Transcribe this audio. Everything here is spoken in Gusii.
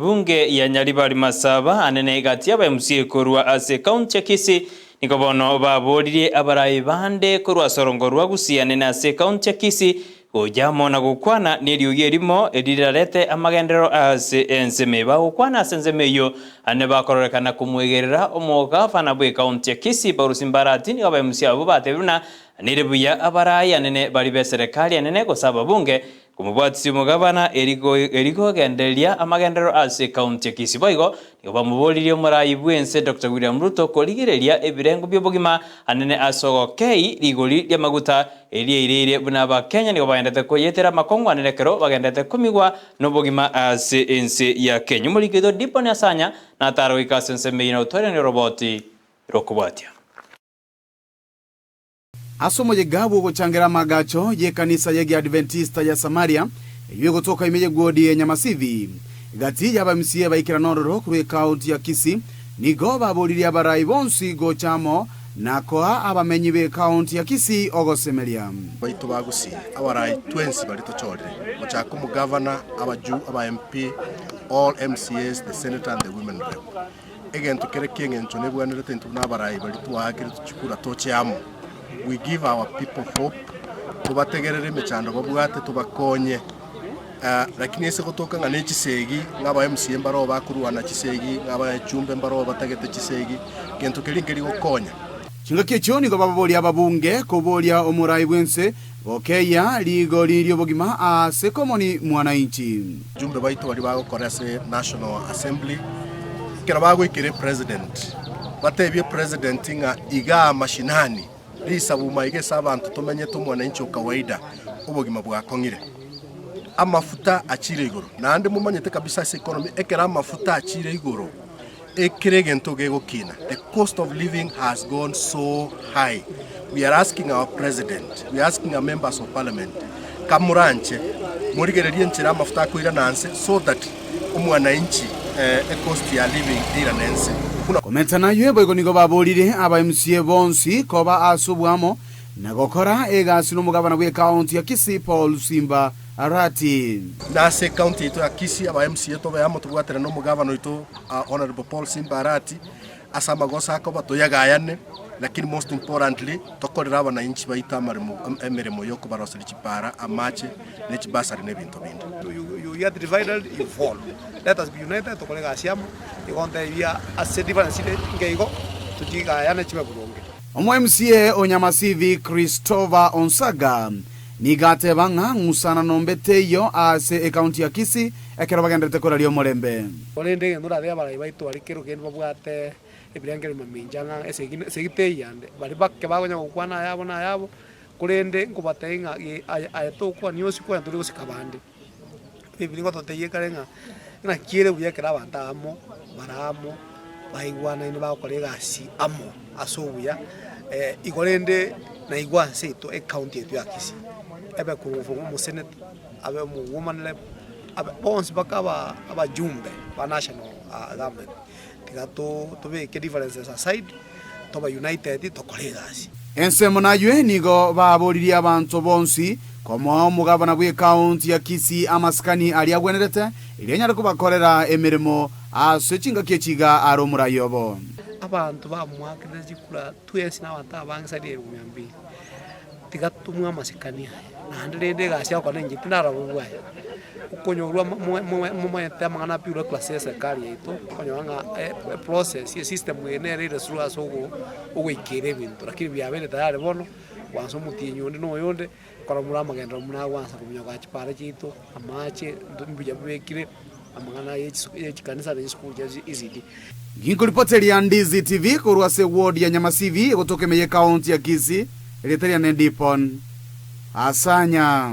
Bunge ya Nyaribari Masaba anene egati y'aba MCA korwa ase ekaunti ya Kisii nigo bono baboririe abarai bande korwa ase orongo rwa Gusii anene ase ekaunti ya Kisii gocha amo na gokwana neriogi erimo eri rirarete amagenderero ase ensemo eye. Bagokwana ase ensemo eyio ane bakororekana komwegerera omogavana bw'ekaunti ya Kisii Paul Simbarati nigo aba MCA abwo batebire buna nere buya abarai anene baria b'eserekari enene gose ababunge Komobwatisia omogabana eri kogendereria amagenderero ase ekaunti ya Kisii. Boigo nigo bamoboririe omorai bw'ense Doctor William Ruto korigereria ebirengo bi'obogima anene ase ogokei rigori ri'amaguta eri riaireire buna abakenya nigo bagendete koyetera amakong'u anene ekero bagendete komigwa nobogima ase ense ya Kenya. Omoriki oito Dibon Asanya natare goika ase ensemo eyio na gotwarania oroboti rokobwatia. Ase omoyega bw'ogochangera amaagacho y'ekanisa y'Egeadventista ya Samaria, eyio egotoka ime y'egwodi ya Nyamasivi, gati y'abamca baikerana ororo korwa ekaunti ya Kisii, nigo baboririe abarai bonsi gocha amo na koa abamenyi b'ekaunti ya Kisii ogosemeria. Baito ba Gusii, abarai twensi baria tochorire, gochaka omogavana, abaju, aba MP, all MCAs, the senator and the women rep. Egento kere ki'engencho nebwenerete intwe buna abarai baria twaakire chikura toche amo. We give our people hope, tobategerere emechando babwate tobakonye. Lakini ase gotoka ng'a ne chisegi, ng'a aba MCA mbaroo bakorwana chisegi, ng'a abachumbe mbaroo batagete chisegi, gento keria nkeri gokonya. Chingaki echio nigo bababoria ababunge koboria omorai bw'ense Gokeyia rigori ri'obogima ase komoni mwananchi. Abajumbe baito baria bagokora ase National Assembly ekero bagoikera epresident batebie epresident ng'a igaa mashinani risabuma iga ase abanto tomenyete omwananchi o kawaida obogima bwakong'ire. Amafuta achire igoro naende momanyete kabisa ase economy ekero amafuta achire igoro Ekero egento gegokina, the cost of living has gone so high, we are asking our president, we are asking our members of parliament, kamoranche morigererie enchera amafuta akoirana nse so that omwananchi ecost ya living eirane nse. Buna. Komenta nayio boigo nigo baborire aba MCA bonsi koba ase oboamo na gokora egasi nomogabana bw'ecounty ya Kisii Paul Simba Arati. Na ase ecounty yaito ya Kisii aba MCA tobe amo tobwaterane nomogabana oito Honourable Paul Simba Arati ase amagoso akoba toyagayane lakini most importantly tokorere abanainchi baito amaremo emeremo yokobaroseria chipara, amache ne chibasari na ebinto binde. You get divided, you fall. Let us be united, tokore egasi amo, igo ntebia ase difference chire inke igo, tochigayane chibe boronge. Omo MCA o Nyamasivi Christopher Onsaga nigo ateba ng'a ng'usana nombe teiyo ase ekaunti ya Kisii ekero bagenderete koraria omorembe. Korende egento orabe abarai baito baria kero kende babwate ebirengererio mamincha ng'a esegi esegi teiyo ande, baria bake bakonya gokwana ayabo na ayabo, korende nkobatebia ng'a ge aye aye tokwania osikwe tori gosika abande. Ebibilia ngototebia ekare ng'a naki ere buya ekero abanto amo bare amo, baigwanaine bagokora egasi amo ase obuya, igo rende naigwa nse yaito ecounty yaito ya Kisii, ebe korwa from omoseneta, abe omowoman rep, abe bonsi mpaka aba abajumbe ba national government, tiga to tobeke differences aside, tobe united tokore egasi. Ensemo naywe nigo baboririe abanto bonsi komoa omogabana bw'ekaunti ya Kisii amasikani aria agwenerete, erio anyare kobakorera emeremo ase chingaki echi iga are omorai obo. Abanto bamoakerete chikura twensi na abanto abange zaidi ya elfu mia mbili, tiga tomwe amasikani aya, naende rende egasi agokora ninche tindarora bobe bwaye. Okonyorwa momaete amang'ana a bureaucracy ya eserikari yaito, okonyora ng'a eprocess, esystem eye nere ere slow ase ogoikera ebinto, lakini biabeire tayari bono, kwansa omotienyi onde na oyonde, ekero more amagenderero buna agwansa kominyoka chipara chiaito, amache, mbuya bibekire, amang'ana ye chikanisa na chisukuru chia ECD. Ginkoripoteria Ndizi TV korwa ase eward ya Nyamasibi egotoka ime ye county ya Kisii, erieta riane Dipon Asanya.